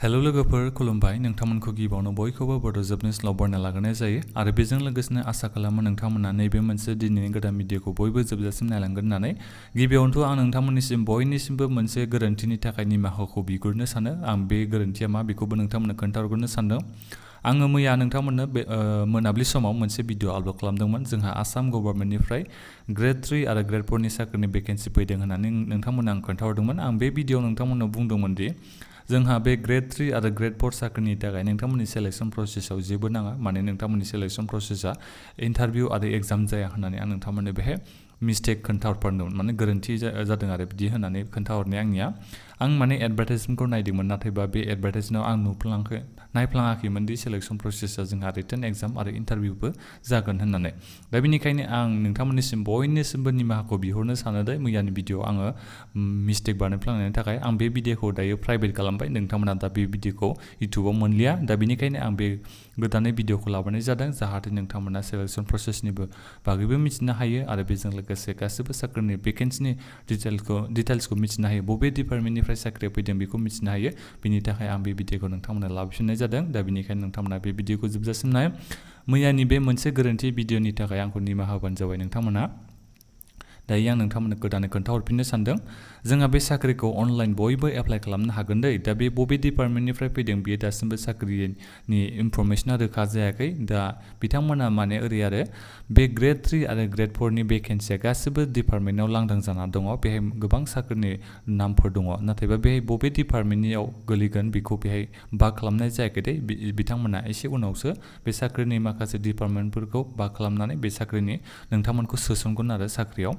Hello लोगोफोर खुलुमबाय नोंथांमोनखौ गिबियावनो बयखौबो बड' जोबनाय स्लाव बरनाय लाग्रोनाय जायो आरो बेजों लोगोसेनो आसा खालामो नोंथांमोना नैबे मोनसे दिनैनि गोदान भिडिअखौ बयबो जोबजासिम नायलांगोन होननानै गिबियावनोथ' आं नोंथांमोननिसिम बयनिसिमबो मोनसे गोरोन्थिनि थाखाय निमाहाखौ बिगुरनो सानो आं बे गोरोन्थिया मा बेखौबो नोंथांमोननो खोन्थाहरग्रोनो सानदों आङो मैया नोंथांमोननो बे मोनाबिलि समाव मोनसे भिडिअ आपल'ड खालामदोंमोन जोंहा आसाम गभर्नमेन्टनिफ्राय ग्रेड 3 आरो ग्रेड 4 नि साख्रिनि भेकेन्सि फैदों होननानै नोंथांमोननो आं खोन्थाहरदोंमोन आं बे भिडिअआव नोंथांमोननो बुंदोंमोन दि जोंहा बे ग्रेड 3 आरो ग्रेड 4 साख्रिनि थाखाय नोंथांमोननि सेलेक्शन प्रसेसआव जेबो नाङा माने नोंथांमोननि सेलेक्शन प्रसेसआ इन्टारभिउ आरो एग्जाम जाया होननानै आं नोंथांमोननो बेहाय मिस्टेक खोन्थाहरदोंमोन माने गोरोन्थि जादों आरो बिदि होननानै खोन्थाहरनाया आंनिया आं माने एडभार्टाइजमेन्टखौ नायदोंमोन नाथायबा बे एडभार्टाइजमेन्टआव आं नायफ्लाङाखैमोन दि सेलेक्शन प्रसेसआ जोंहा रिटेन एग्जाम आरो इन्टारभिउबो जागोन होननानै दा बेनिखायनो आं नोंथांमोननिसिम बयनिसिमबो निमाहाखौ बिहरनो सानो दे मैयानि भिडिअआव आङो मिस्टेक बानायफ्लांनायनि थाखाय आं बे भिडिअखौ दायो प्राइभेट खालामबाय नोंथांमोना दा बे भिडिअखौ इउटुबाव मोनलिया दा बेनिखायनो आं बे गोदानै भिडिअखौ लाबोनाय जादों जाहाथे नोंथांमोना सेलेक्शन प्रसेसनिबो बागैबो मिथिनो हायो आरो बेजों लोगोसे गासिबो साख्रिनि भेकेन्सिनि डिटेल्सखौ मिथिनो हायो बबे डिपार्टमेन्टनिफ्राय साख्रिया फैदों बेखौ मिथिनो हायो बिनि थाखाय आं बे भिडिअखौ नोंथांमोना लाबोफिननाय जादों दा बेनिखायनो नोंथांमोना बे भिडिअखौ जोबजासिम नाय मैयानि बे मोनसे गोरोन्थि भिडिअनि थाखाय आंखौ निमाहा होबानो जाबाय नोंथांमोना दायो आं नोंथांमोननो गोदानै खोन्थाहरफिननो सानदों जोंहा बे साख्रिखौ अनलाइन बयबो एप्लाइ खालामनो हागोन दै दा बे बबे डिपार्टमेन्टनिफ्राय फैदों बेयो दासिमबो साख्रिनि इनफरमेसना रोखा जायाखै दा बिथांमोना माने ओरै आरो बे ग्रेड 3 आरो ग्रेड 4 नि भेकेन्सिया गासिबो डिपार्टमेन्टआव लांदां जाना दङ बेहाय गोबां साख्रिनि नामफोर दङ नाथायबा बेहाय बबे डिपार्टमेन्टनियाव गोलैगोन बेखौ बेहाय बाग खालामनाय जायाखै दै बिथांमोना एसे उनावसो बे साख्रिनि माखासे डिपार्टमेन्टफोरखौ बाग खालामनानै बे साख्रिनि नोंथांमोनखौ सोसनगोन आरो साख्रियाव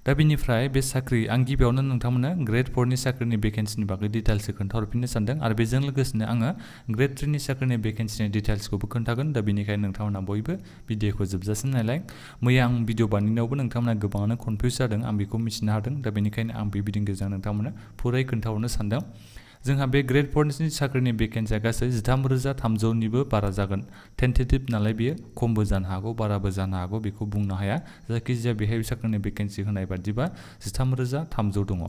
दा बेनिफ्राय बे साख्रि आं गिबियावनो नोंथांमोननो ग्रेड 4 नि साख्रिनि भेकेन्सिनि बागै डिटेल्सखौ खोन्थाहरफिननो सानदों आरो बेजों लोगोसेनो आङो ग्रेड 3 नि साख्रिनि भेकेन्सिनि डिटेल्सखौबो खोन्थागोन दा बेनिखायनो नोंथांमोना बयबो भिडिअखौ जोबजासिम नायलाय मैया आं भिडिअ बानायनायावबो नोंथांमोना गोबाङानो कनफिउस जादों आं बेखौ मिथिनो हादों दा बेनिखायनो आं बे भिडिअनि गेजेरजों नोंथांमोननो पुरै खोन्थाहरनो सानदों जोंहा बे ग्रेड 4 नि साख्रिनि भेकेन्सिया गासै 13,300निबो बारा जागोन टेन्टेटिभ नालाय बेयो खमबो जानो हागौ बाराबो जानो हागौ बेखौ बुंनो हाया जायखिजाया बेहाय साख्रिनि भेकेन्सि होनाय बादिबा 13,300 दङ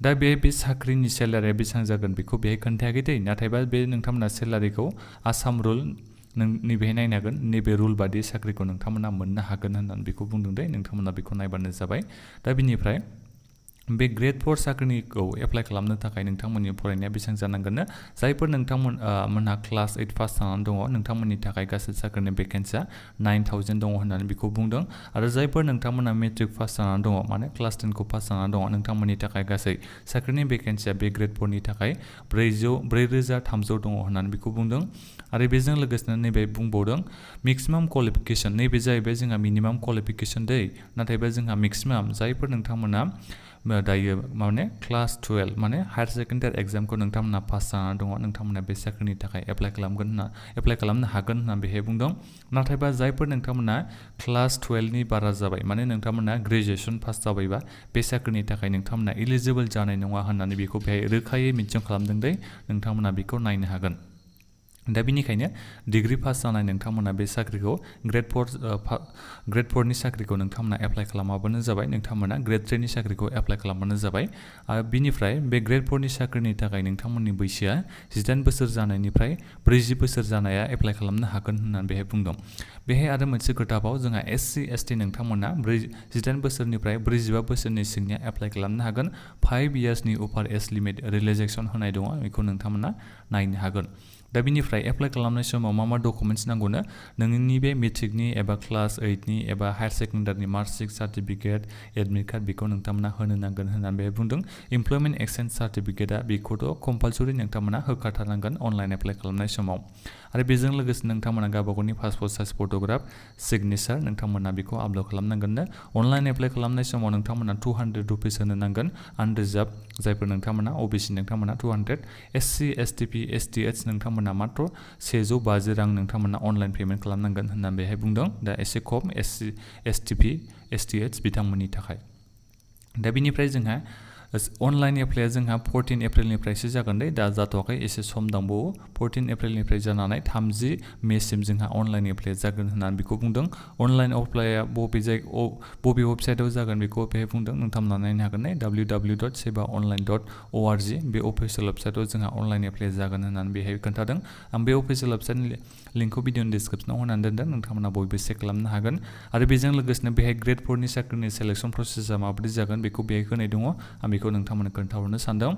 दा बे साख्रिनि सेलारिया बेसेबां जागोन बेखौ बेहाय खोन्थायाखै दै नाथायबा बे नोंथांमोना सेलारिखौ आसाम रुल नैबेहाय नायनो हागोन नैबे रुल बादि साख्रिखौ नोंथांमोना मोननो हागोन होननानै बेखौ बुंदों दै नोंथांमोना बेखौ नायबानो जाबाय दा बिनिफ्राय बे ग्रेड 4 साख्रिनिखौ एप्लाइ खालामनो थाखाय नोंथांमोननि फरायनाया बेसेबां जानांगोन जायफोर नोंथांमोनहा क्लास 8 पास जानानै दङ नोंथांमोननि थाखाय गासै साख्रिनि भेकेन्सिया 9,000 दङ होननानै बेखौ बुंदों आरो जायफोर नोंथांमोनहा मेट्रिक पास जानानै दङ माने क्लास 10 खौ पास जानानै दङ नोंथांमोननि थाखाय गासै साख्रिनि भेकेन्सिया बे ग्रेड 4 नि थाखाय 4,300 दङ होननानै बेखौ बुंदों आरो बेजों लोगोसेनो नैबे बुंबावदों मेक्सिमाम क्वालिफिकेसन नैबे जाहैबाय जोंहा मिनिमाम क्वालिफिकेसन दै नाथायबा जोंहा मेक्सिमाम जायफोर नोंथांमोना दायो माने क्लास 12 माने हायार सेकेन्डारि एग्जामखौ नोंथांमोना पास जानानै दङ नोंथांमोना बे साख्रिनि थाखाय एप्लाइ खालामनो हागोन होनना बेहाय बुंदों नाथायबा जायफोर नोंथांमोना क्लास 12 नि बारा जाबाय माने नोंथांमोना ग्रेजुवेसन पास जाबायबा बे साख्रिनि थाखाय नोंथांमोना एलिजिबोल जानाय नङा होननानै बेखौ बेहाय रोखायै मेनसन खालामदों दै नोंथांमोना बेखौ नायनो हागोन दा बेनिखायनो डिग्री पास जानाय नोंथांमोना बे साख्रिखौ ग्रेड 4 नि साख्रिखौ नोंथांमोना एप्लाइ खालामाबानो जाबाय नोंथांमोना ग्रेड 3 नि साख्रिखौ एप्लाइ खालामबानो जाबाय आरो बिनिफ्राय बे ग्रेड 4 नि साख्रिनि थाखाय नोंथांमोननि बैसोआ 18 बोसोर जानायनिफ्राय 40 बोसोर जानाया एप्लाइ खालामनो हागोन होननानै बेहाय बुंदों बेहाय आरो मोनसे खोथाबाव जोंहा SC ST नोंथांमोना 18 बोसोरनिफ्राय 45 बोसोरनि सिंनिया एप्लाइ खालामनो हागोन 5 इयार्सनि अफार एज लिमिट रिलेक्सेसन होनाय दङ बेखौ नोंथांमोना नायनो हागोन दा बिनिफ्राय एप्लाइ खालामनाय समाव मा डकुमेन्ट्स नांगौनो नोंनि बे मेट्रिकनि एबा क्लास 8नि एबा हायार सेकेन्डारिनि मार्कशीट सार्टिफिकेट एडमिट कार्ड बेखौ नोंथांमोना होनो नांगोन होननानै बेहाय बुंदों इमप्लयमेन्ट एक्सचेन्ज सार्टिफिकेटआ बेखौथ' कम्पालसरि नोंथांमोना होखाथारनांगोन अनलाइन एप्लाइ खालामनाय समाव आरो बेजों लोगोसे नोंथांमोना गावबागावनि पासपर्ट साइज फट'ग्राफ सिगनेचार नोंथांमोना बेखौ आपल'ड खालामनांगोननो अनलाइन एप्लाइ खालामनाय समाव नोंथांमोना 200 रुपिस होनो नांगोन आनरिजार्भ जायफोर नोंथांमोना OBC नोंथांमोना 200 SC STP STH नोंथांमोना मात्र 150 रां नोंथांमोना अनलाइन पेमेन्ट खालामनांगोन होननानै बेहाय बुंदों दा एसे खम SC STP STH बिथांमोननि थाखाय दा बिनिफ्राय जोंहा अनलाइन एप्लाइआ जोंहा 14 एप्रिलनिफ्रायसो जागोन दे दा जाथ'वाखै एसे सम दंबावो 14 एप्रिलनिफ्राय जानानै 30 मेसिम जोंहा अनलाइन एप्लाइ जागोन होननानै बेखौ बुंदों अनलाइन एप्लाइआ बबे वेबसाइटआव जागोन बेखौ बेहाय बुंदों नोंथांमोना नायनो हागोन दे www.sebaonline.org बे अफिसियेल वेबसाइटआव जोंहा अनलाइन एप्लाइ जागोन होननानै बेहाय खोन्थादों आं बे अफिसियेल वेबसाइटनि लिंकखौ भिडिअनि डिसक्रिप्शनाव होनानै दोनदों नोंथांमोना बयबो चेक खालामनो हागोन आरो बेजों लोगोसेनो बेहाय ग्रेड 4 नि साख्रिनि सेलेक्शन प्रसेसआ माबायदि जागोन बेखौ बेहाय होनाय दङ आं बेखौ नोंथांमोननो खोन्थाहरनो सानदों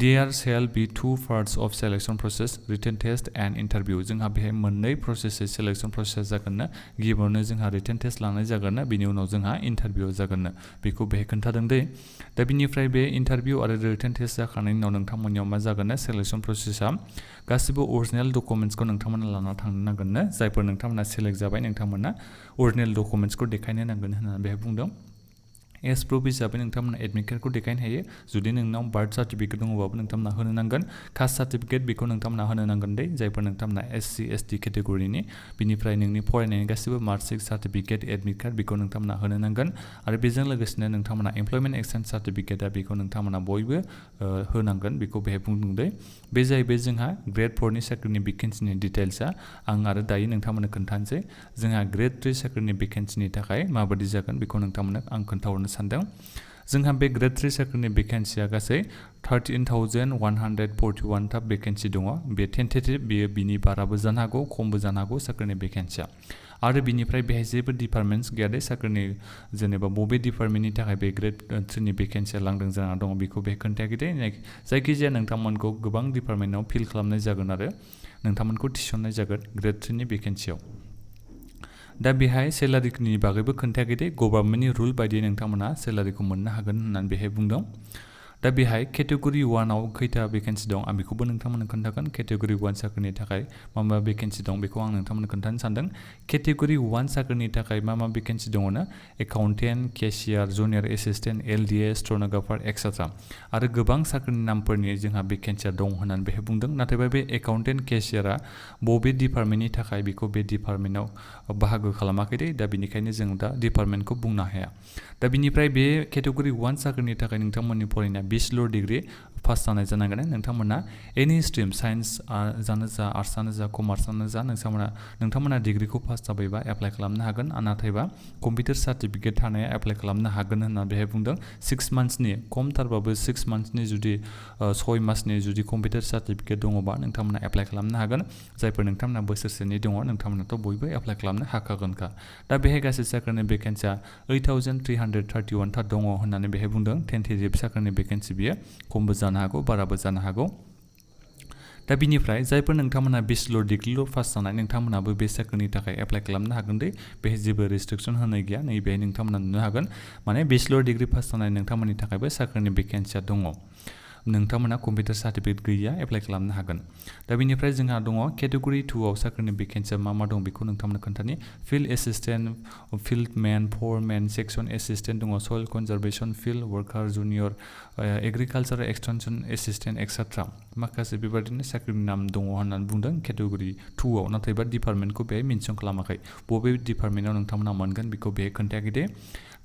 There shall be 2 parts of selection process written test and interview जोंहा बेहाय मोननै प्रसेस सेलेक्शन प्रसेस जागोन ना गिबियावनो जोंहा written test लानाय जागोन ना बिनि उनाव जोंहा इंटरभिउ जागोन ना बेखौ बेहाय खोन्थादों दे दा बिनिफ्राय बे इंटरभिउ आरो written test जाखांनायनि उनाव नोंथांमोननियाव मा जागोन ना सेलेक्शन प्रसेसआ गासिबो ओरिजिनल डकुमेन्ट्सखौ नोंथांमोना लाना थांनो नांगोन ना जायफोर नोंथांमोना सेलेक्ट जाबाय नोंथांमोना ओरिजिनल डकुमेन्ट्सखौ देखायनो नांगोन होननानै बेहाय बुंदों एस प्रुफ हिसाबै नोंथांमोना एडमिट कार्डखौ देखायनो हायो जुदि नोंनाव बार्थ सार्टिफिकेट दङबाबो नोंथांमोना होनो नांगोन कास्ट सार्टिफिकेट बेखौ नोंथांमोना होनो नांगोन दे जायफोर नोंथांमोना SC ST केटेगरिनि बिनिफ्राय नोंनि फरायनायनि गासिबो मार्कशीट सार्टिफिकेट एडमिट कार्ड बेखौ नोंथांमोना होनो नांगोन आरो बेजों लोगोसेनो नोंथांमोना एमप्लयमेन्ट एक्सचेन्ज सार्टिफिकेटआ बेखौ नोंथांमोना बयबो होनांगोन बेखौ बेहाय बुंदों दे बे जाहैबाय जोंहा ग्रेड 4 नि साख्रिनि भेकेन्सिनि डिटेल्सआ आं आरो दायो नोंथांमोननो खोन्थानोसै जोंहा ग्रेड 3 साख्रिनि भेकेन्सिनि थाखाय माबायदि जागोन बेखौ नोंथांमोननो आं खोन्थाहरनो सानदों जोंहा बे ग्रेड 3 साख्रिनि भेकेन्सिया गासै 13,141 था भेकेन्सि दङ बे टेन्टेटिभ बेयो बिनि बाराबो जानो हागौ खमबो जानो हागौ साख्रिनि भेकेन्सिया आरो बिनिफ्राय बेहाय जेबो डिपार्टमेन्ट्स गैया दे साख्रिनि जेनेबा बबे डिपार्टमेन्टनि थाखाय बे ग्रेड 3 नि भेकेन्सिया लांदों जाना दङ बेखौ बेहाय खोन्थायाखै दे जायखिजाया नोंथांमोनखौ गोबां डिपार्टमेन्टआव फिल खालामनाय जागोन आरो नोंथांमोनखौ थिसननाय जागोन ग्रेड 3 नि भेकेन्सियाव दा बेहाय सेलारिनि बागैबो खोन्थायाखै दे गभर्नमेन्टनि रुल बायदियै नोंथांमोना सेलारिखौ मोननो हागोन होननानै बेहाय बुंदों दा बेहाय केटेगरि 1 आव खैथा भेकेन्सि दं आं बेखौबो नोंथांमोननो खोन्थागोन केटेगरि 1 साख्रिनि थाखाय मा मा भेकेन्सि दं बेखौ आं नोंथांमोननो खोन्थानो सानदों केटेगरि 1 साख्रिनि थाखाय मा मा भेकेन्सि दङ ना accountant cashier junior assistant LDA stenographer etcetera आरो गोबां साख्रिनि नामफोरनि जोंहा भेकेन्सिया दं होननानै बेहाय बुंदों नाथायबा बे एकाउन्टेन्ट केशियारा बबे डिपार्टमेन्टनि थाखाय बेखौ बे डिपार्टमेन्टआव बाहागो खालामाखै दे दा बिनिखायनो जों दा डिपार्टमेन्टखौ बुंनो हाया दा बिनिफ्राय बे केटेगरि 1 साख्रिनि थाखाय नोंथांमोननि फरायनाया बेचलर डिग्री पास जानाय जानांगोन नोंथांमोना एनि स्ट्रिम साइन्स जानो जा आर्ट्सआनो जा कमार्सआनो जा नोंथांमोना डिग्रीखौ पास जाबायबा एप्लाइ खालामनो हागोन नाथायबा कम्पिउटार सार्टिफिकेट थानाया एप्लाइ खालामनो हागोन होननानै बेहाय बुंदों 6 मान्थ्सनि खमथारबाबो 6 मान्थ्सनि जुदि 6 मासनि जुदि कम्पिउटार सार्टिफिकेट दङबा नोंथांमोना एप्लाइ खालामनो हागोन जायफोर नोंथांमोना बोसोरसेनि दङ नोंथांमोनाथ' बयबो एप्लाइ खालामनो हाखागोनखा दा बेहाय गासै साख्रिनि भेकेन्सिया 8,331 था दङ होननानै बेहाय बुंदों टेन्टेटिभ साख्रिनि भेकेन्सि बियो खमबो जानो हागौ बाराबो जानो हागौ दा बिनिफ्राय जायफोर नोंथांमोना बेचलर डिग्रील' पास जानाय नोंथांमोनाबो बे साख्रिनि थाखाय एप्लाइ खालामनो हागोन दे बेहाय जेबो रेस्ट्रिक्सन होनाय गैया नैबेहाय नोंथांमोना नुनो हागोन माने बेचलर डिग्री पास जानाय नोंथांमोननि थाखायबो साख्रिनि भेकेन्सिया दङ नोंथांमोना कम्पिउटार सार्टिफिकेट गैया एप्लाइ खालामनो हागोन दा बिनिफ्राय जोंहा दङ केटेगरि 2 आव साख्रिनि भेकेन्सिया मा मा दं बेखौ नोंथांमोननो खोन्थानि field assistant fieldman foreman section assistant दङ soil conservation field worker junior agriculture extension assistant etcetera माखासे बेबादिनो साख्रिनि नाम दङ होननानै बुंदों केटेगरि 2 आव नाथायबा डिपार्टमेन्टखौ बेहाय मेनसन खालामाखै बबे डिपार्टमेन्टआव नोंथांमोना मोनगोन बेखौ बेहाय खोन्थायाखै दे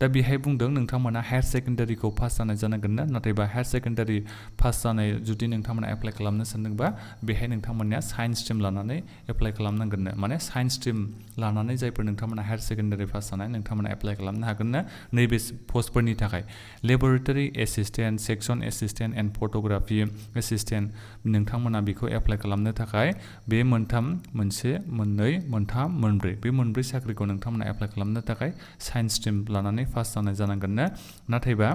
दा बेहाय बुंदों नोंथांमोना हायार सेकेन्डारिखौ पास जानाय जानांगोन ना नाथायबा हायार सेकेन्डारि पास जानाय जुदि नोंथांमोना एप्लाइ खालामनो सानदोंबा बेहाय नोंथांमोननिया साइन्स स्ट्रिम लानानै एप्लाइ खालामनांगोन माने साइन्स स्ट्रिम लानानै जायफोर नोंथांमोना हायार सेकेन्डारि पास जानाय नोंथांमोना एप्लाइ खालामनो हागोन ना नैबे पस्टफोरनि थाखाय laboratory assistant section assistant and photography assistant नोंथांमोना बेखौ एप्लाइ खालामनो थाखाय बे मोनब्रै बे मोनब्रै साख्रिखौ नोंथांमोना एप्लाइ खालामनो थाखाय साइन्स स्ट्रिम लानानै पास जानाय जानांगोन ना नाथायबा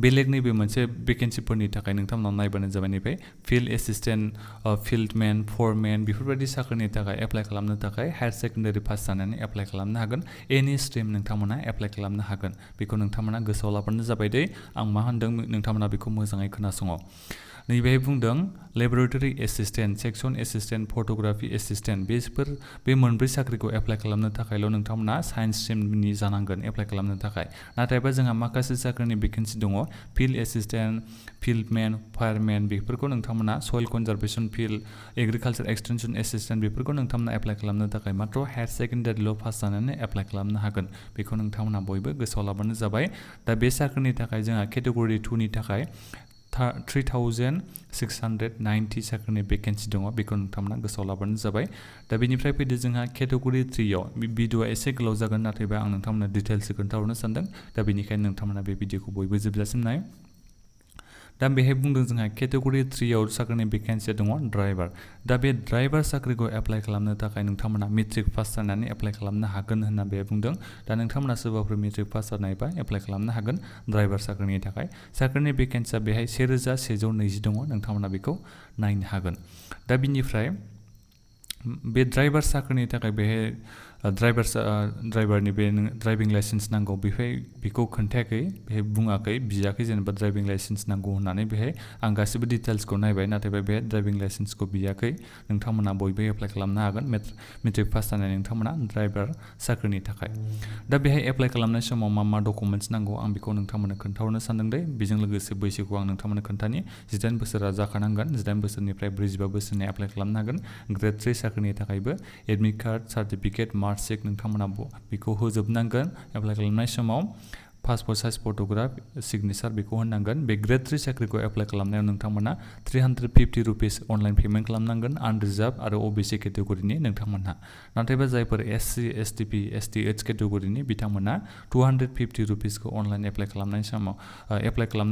बेलेग नैबे मोनसे भेकेन्सिफोरनि थाखाय नोंथांमोना नायबानो जाबाय नैबे फिल्ड एसिस्टेन्ट फिल्डमेन फरमेन बेफोरबायदि साख्रिनि थाखाय एप्लाइ खालामनो थाखाय हायार सेकेन्डारि पास जानानै एप्लाइ खालामनो हागोन एनि स्ट्रिम नोंथांमोना एप्लाइ खालामनो हागोन बेखौ नोंथांमोना गोसोआव लाबानो जाबाय दे आं मा होनदों नोंथांमोना बेखौ मोजाङै खोनासङ नैबेहाय बुंदों laboratory assistant, section assistant, photography assistant बे मोनब्रै साख्रिखौ एप्लाइ खालामनो थाखायल' नोंथांमोना साइन्स स्ट्रिमनि जानांगोन एप्लाइ खालामनो थाखाय। नाथायबा जोंहा माखासे साख्रिनि भेकेन्सि दङ, फिल्ड एसिस्टेन्ट, फिल्डमेन, फायारमेन, बेफोरखौ नोंथांमोना सयल conservation field, agriculture extension assistant, बेफोरखौ नोंथांमोना एप्लाइ खालामनो थाखाय मात्र हायार सेकेन्डारिल' पास जानानै एप्लाइ खालामनो हागोन। बेखौ नोंथांमोना बयबो गोसोआव लाबानो जाबाय। दा बे साख्रिनि थाखाय जोंहा केटेगरि 2 नि थाखाय 3690 साख्रिनि भेकेन्सि दङ, बेखौ नोंथांमोना गोसोआव लाबानो जाबाय। दा बेनिफ्राय फैदो जोंहा केटेगरि 3 आव भिडिअआ एसे गोलाव जागोन, नाथायबा आं नोंथांमोननो डिटेल्सै खोन्थाहरनो सानदों। दा बेनिखायनो नोंथांमोना बे भिडिअखौ बयबो जोबजासिम नाय। दा बेहाय बुंदों जोंहा केटेगरि 3 आव साख्रिनि भेकेन्सिया दङ ड्राइभार। दा बे ड्राइभार साख्रिखौ एप्लाइ खालामनो थाखाय नोंथांमोना मेट्रिक पास जानानै एप्लाइ खालामनो हागोन होनना बे बुंदों। दा नोंथांमोना सोरबाफोर मेट्रिक पास जानायबा एप्लाइ खालामनो हागोन ड्राइभार साख्रिनि थाखाय। साख्रिनि भेकेन्सिया बेहाय 1120 दङ, नोंथांमोना बेखौ नायनो हागोन। दा बिनिफ्राय बे ड्राइभार साख्रिनि थाखाय बेहाय ड्राइभारनि बे ड्राइभिं लाइसेन्स नांगौ, बेखौ खोन्थायाखै, बेहाय बुङाखै, बियाखै जेनेबा ड्राइभिं लाइसेन्स नांगौ होननानै। बेहाय आं गासिबो डिटेल्सखौ नायबाय, नाथायबा बेहाय ड्राइभिं लाइसेन्सखौ बियाखै। नोंथांमोना बयबो एप्लाइ खालामनो हागोन मेट्रिक पास जानाय नोंथांमोना ड्राइभार साख्रिनि थाखाय। दा बेहाय एप्लाइ खालामनाय समाव मा डकुमेन्ट्स नांगौ आं बेखौ नोंथांमोननो खोन्थाहरनो सानदों दे। बेजों लोगोसे बैसोखौ आं नोंथांमोननो खोन्थानि। 18 बोसोरा जाखानांगोन, 18 बोसोरनिफ्राय 45 बोसोरनि एप्लाइ खालामनो हागोन। ग्रेड 3 साख्रिनि थाखायबो एडमिट कार्ड, सार्टिफिकेट, मार्कशीट नोंथांमोना बेखौ होजोबनांगोन। एप्लाइ खालामनाय समाव पासपर्ट साइज फट'ग्राफ, सिगनेचार बेखौ होनांगोन। बे ग्रेड 3 साख्रिखौ एप्लाइ खालामनायाव नोंथांमोना 350 रुपिस अनलाइन पेमेन्ट खालामनांगोन, आनरिजार्भ आरो अबिसि केटेगरिनि नोंथांमोनहा। नाथायबा जायफोर SC, STP, STH केटेगरिनि बिथांमोना 250 रुपिसखौ अनलाइन एप्लाइ खालामनाय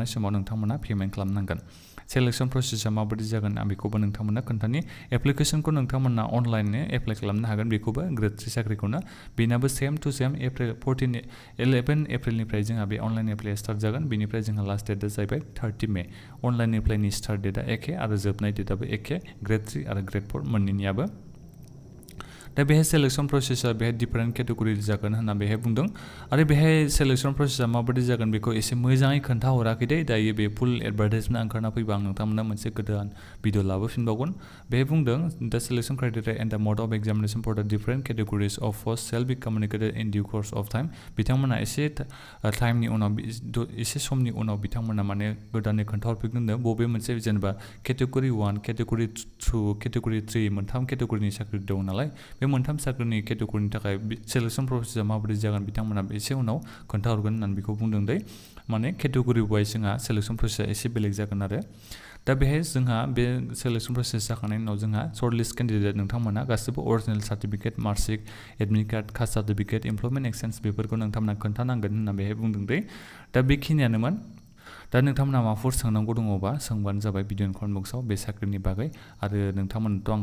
समाव नोंथांमोना पेमेन्ट खालामनांगोन। सेलेक्सन प्रसेसआ माबायदि जागोन आं बेखौबो नोंथांमोननो खोन्थानि। एप्लिकेसनखौ नोंथांमोना अनलाइननो एप्लाइ खालामनो हागोन, बेखौबो ग्रेड 3 साख्रिखौनो। बेनाबो सेम टु सेम 11 एप्रिलनिफ्राय जोंहा बे अनलाइन एप्लाइआ स्टार्ट जागोन। बेनिफ्राय जोंहा लास्ट डेटआ जाहैबाय 30 मे। अनलाइन एप्लाइनि स्टार्ट डेटआ एखे आरो जोबनाय डेटआबो एखे, ग्रेड 3 आरो ग्रेड 4 मोननैनियाबो। दा बेहाय सेलेक्सन प्रसेसआ बेहाय डिफारेन्ट केटेगरि जागोन होनना बेहाय बुंदों। आरो बेहाय सेलेक्सन प्रसेसआ माबायदि जागोन बेखौ एसे मोजाङै खोन्थाहराखै दे। दायो बे फुल एडभार्टाइजमेन्ट ओंखारना फैबा आं नोंथांमोननो मोनसे गोदान भिडिअ लाबोफिनबावगोन। बेहाय बुंदों दा selection criteria and the mode of examination for the different categories of post shall be communicated in due course of time. बिथांमोना एसे समनि उनाव बिथांमोना माने गोदानै खोन्थाहरफिनगोन बबे मोनसे जेनेबा केटेगरि 1, केटेगरि 2, केटेगरि 3 मोनथाम केटेगरिनि साख्रि दं नालाय। बे मोनथाम साख्रिनि केटेगरिनि थाखाय सेलेक्सन प्रसेसआ माबोरै जागोन बिथांमोना एसे उनाव खोन्थाहरगोन होननानै बेखौ बुंदों दे। माने केटेगरि वाइज जोंहा सेलेक्सन प्रसेसआ एसे बेलेग जागोन आरो। दा बेहाय जोंहा बे सेलेक्सन प्रसेस जाखांनायनि उनाव जोंहा सर्ट लिस्ट केन्डिडेट नोंथांमोना गासिबो original certificate, marksheet, admit card, caste certificate, employment exchange बेफोरखौ नोंथांमोना खोन्थानांगोन होनना बेहाय बुंदों दे। दा बेखिनियानोमोन। दा नोंथांमोना माबाफोर सोंनांगौ दङबा सोंबानो जाबाय भिडिअनि कमेन्ट बक्सआव बे साख्रिनि बागै। आरो नोंथांमोनथ' आं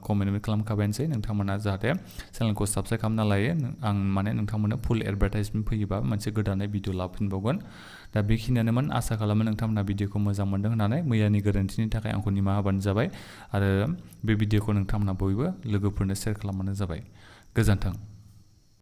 कमेन्ट खालामखाबायानोसै, नोंथांमोना जाहाथे चेनेलखौ साबस्क्राइब खालामना लायो। आं माने नोंथांमोननो फुल एडभार्टाइजमेन्ट फैयोबा मोनसे गोदानै भिडिअ लाफिनबावगोन। दा बेखिनियानोमोन। आसा खालामो नोंथांमोना भिडिअखौ मोजां मोनदों होननानै। मैयानि गोरोन्थिनि थाखाय आंखौ निमाहा होबानो जाबाय। आरो बे भिडिअखौ नोंथांमोना बयबो लोगोफोरनो शेयार खालामबानो जाबाय। गोजोन्थों।